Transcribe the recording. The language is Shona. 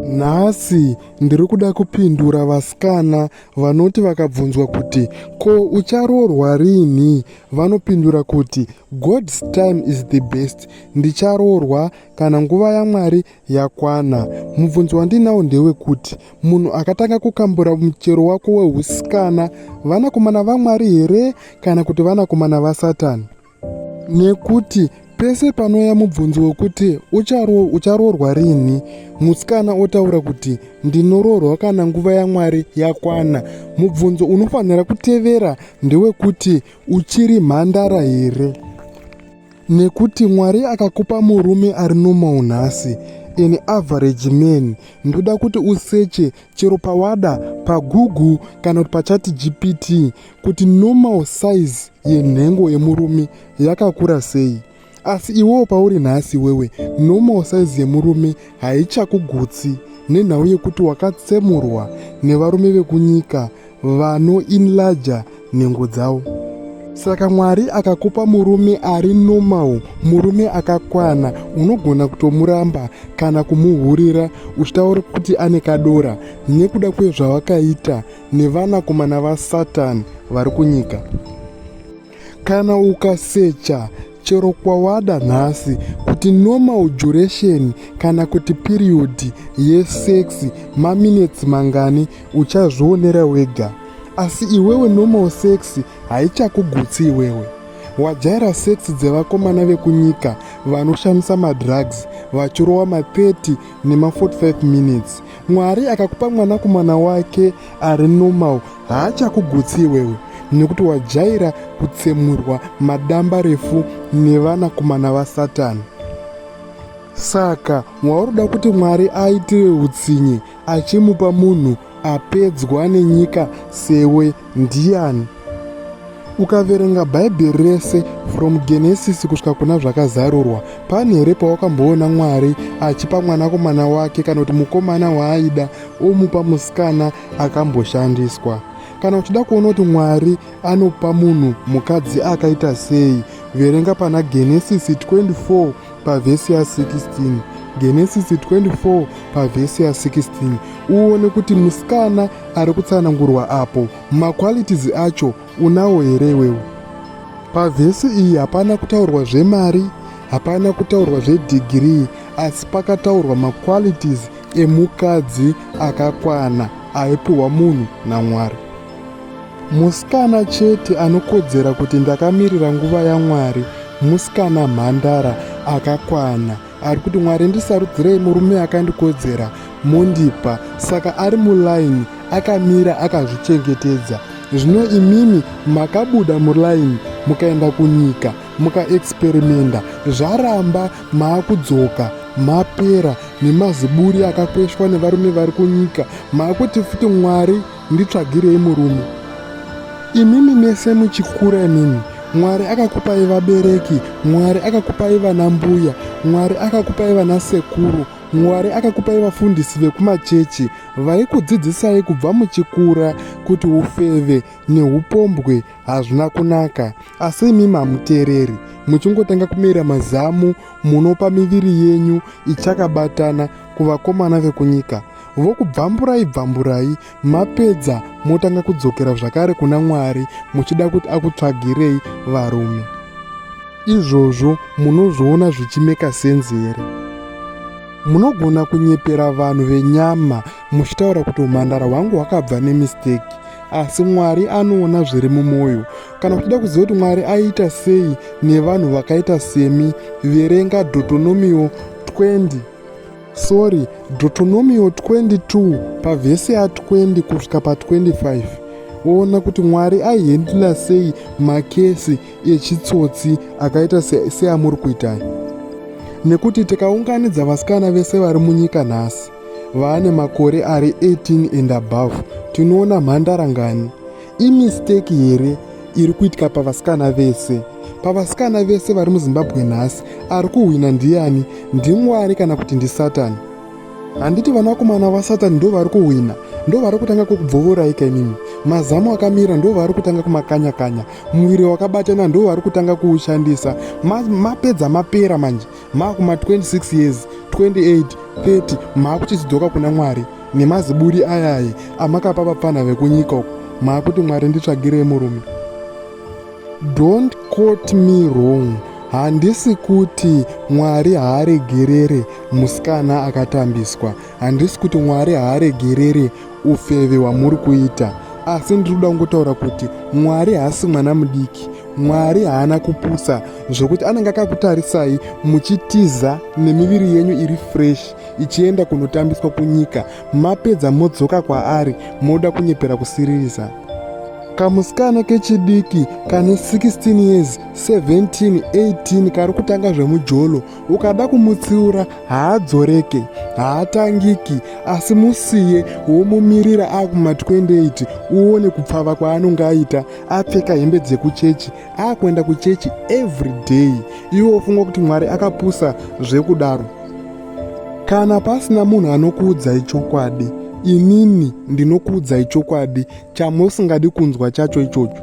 Nhasi ndiri kuda kupindura vasikana vanoti vakabvunzwa kuti ko ucharoorwa rinhi vanopindura kuti God's time is the best, ndicharoorwa kana nguva yaMwari yakwana. Mubvunzo wandinawo ndewekuti munhu akatanga kukambura muchero wako wehusikana vanakomana vaMwari here kana kuti vanakomana vaSatani? Nekuti pese panouya mubvunzo wekuti ucharoorwa rinhi, musikana otaura kuti ndinoroorwa kana nguva yaMwari yakwana. Mubvunzo unofanira kutevera ndewekuti uchiri mhandara here? Nekuti Mwari akakupa murume ari normal nhasi, an average man, ndoda kuti useche chero pawada paGoogle kana kuti paChatGPT kuti normal size yenhengo yemurume yakakura sei. Asi iwewo pauri nhasi iwewe normal size yemurume haichakugutsi nenhau yekuti wakatsemurwa nevarume vekunyika vanoenlarger nhengo dzavo. Saka Mwari akakupa murume ari normal, murume akakwana, unogona kutomuramba kana kumuhurira uchitaura kuti ane kadora nekuda kwezvawakaita nevanakomana vaSatan vari kunyika. Kana ukasecha chero kwawada nhasi kuti normal duration kana kuti period yesex maminutes mangani uchazvionera wega. Asi iwewe normal sex haichakugutsi iwewe. Wajaira sex dzevakomana vekunyika vanoshandisa madrugs vachirowa ma 30 nema 45 minutes. Mwari akakupa mwanakomana wake ari normal haachakugutsi iwewe nekuti wajaira kutsemurwa madamba refu nevanakomana vaSatani. Saka wauri kuti Mwari aitire utsinye achimupa munhu apedzwa nenyika sewe ndiani? Ukaverenga Bhaibheri rese from Genesis kusvika kuna Zvakazarurwa, pane here pawakamboona Mwari achipa mwanakomana wake kana kuti mukomana waaida omupa musikana akamboshandiswa? Kana uchida kuona kuti Mwari anopa munhu mukadzi akaita sei, verenga pana Genesis 24 pavhesi ya16. Genesis 24 pavhesi ya16 uone kuti musikana ari kutsanangurwa apo maqualities acho unawo here iwewe. Pavhesi iyi hapana kutaurwa zvemari, hapana kutaurwa zvedhigirii, asi pakataurwa maqualities emukadzi akakwana aipiwa munhu naMwari. Musikana chete anokodzera kuti ndakamirira nguva yaMwari, musikana mhandara akakwana ari kuti Mwari ndisarudzirei murume akandikodzera mondipa. Saka ari mulaini akamira akazvichengetedza. Zvino imimi makabuda mulaini mukaenda kunyika mukaexperimenda, zvaramba maakudzoka mapera nemaziburi akakweshwa nevarume vari kunyika, maakuti futi Mwari nditsvagirei murume. Imimi mese muchikura imimi, Mwari akakupai vabereki, Mwari akakupai vana mbuya, Mwari akakupai vana sekuru, Mwari akakupai vafundisi vekumachechi vaikudzidzisai kubva muchikura kuti ufeve neupombwe hazvina kunaka. Asi imimi hamuteereri, muchingotanga kumera mazamu munopa miviri yenyu ichakabatana kuvakomana vekunyika. Vokubvamburai bvamburai, mapedza motanga kudzokera zvakare kuna Mwari muchida kuti akutsvagirei varume. Izvozvo munozviona zvichimeka senzi here? Munogona kunyepera vanhu venyama muchitaura kuti umhandara hwangu hwakabva nemistake, asi Mwari anoona zviri mumwoyo. Kana uchida kuziva kuti Mwari aiita sei nevanhu vakaita semi, verenga Deuteronomio 20. Sorry, Deuteronomio 22 pavhesi ya 20 kusvika pa 25 woona kuti Mwari aihendla sei makesi echitsotsi akaita seamuri kuitai. Nekuti tikaunganidza vasikana vese vari munyika nhasi vaane makore ari 18 and above, tinoona mhandara ngani? Imistake here iri kuitika pavasikana vese? Pavasikana vese vari muZimbabwe nhasi, ari kuhwina ndiani? NdiMwari kana kuti ndiSatani? Handiti vanakomana vaSatani ndo vari kuhwina, ndo vari kutanga kukubvovoraika imimi. Mazamu akamira ndo vari kutanga kumakanya-kanya, muviri wakabatana ndo vari kutanga kuushandisa. Mapedza mapera manje, makuma 26 years, 28, 30 maakuchizidzoka kuna Mwari nemaziburi ayaye amakapa vapfanha vekunyika uko, maakuti Mwari nditsvagirei murume. Don't quote me wrong, handisi kuti Mwari haaregerere musikana akatambiswa, handisi kuti Mwari haaregerere ufeve hwamuri kuita, asi ndiri kuda kungotaura kuti Mwari haasi mwana mudiki. Mwari haana kupusa zvokuti anenge akakutarisai muchitiza nemiviri yenyu iri fresh ichienda kunotambiswa kunyika, mapedza modzoka kwaari moda kunyepera kusiririsa. Kamusikana kechidiki kane 16 years, 17, 18 kari kutanga zvemujolo, ukada kumutsiura haadzoreke, haatangiki, asi musiye womumirira akuma 28 uone kupfava kwaanonge aita, apfeka hembe dzekuchechi, akuenda kuchechi every day. Iwe wofunga kuti Mwari akapusa zvekudaro? Kana pasina munhu anokuudzai chokwadi, inini ndinokuudzai chokwadi chamusingadi kunzwa chacho ichocho.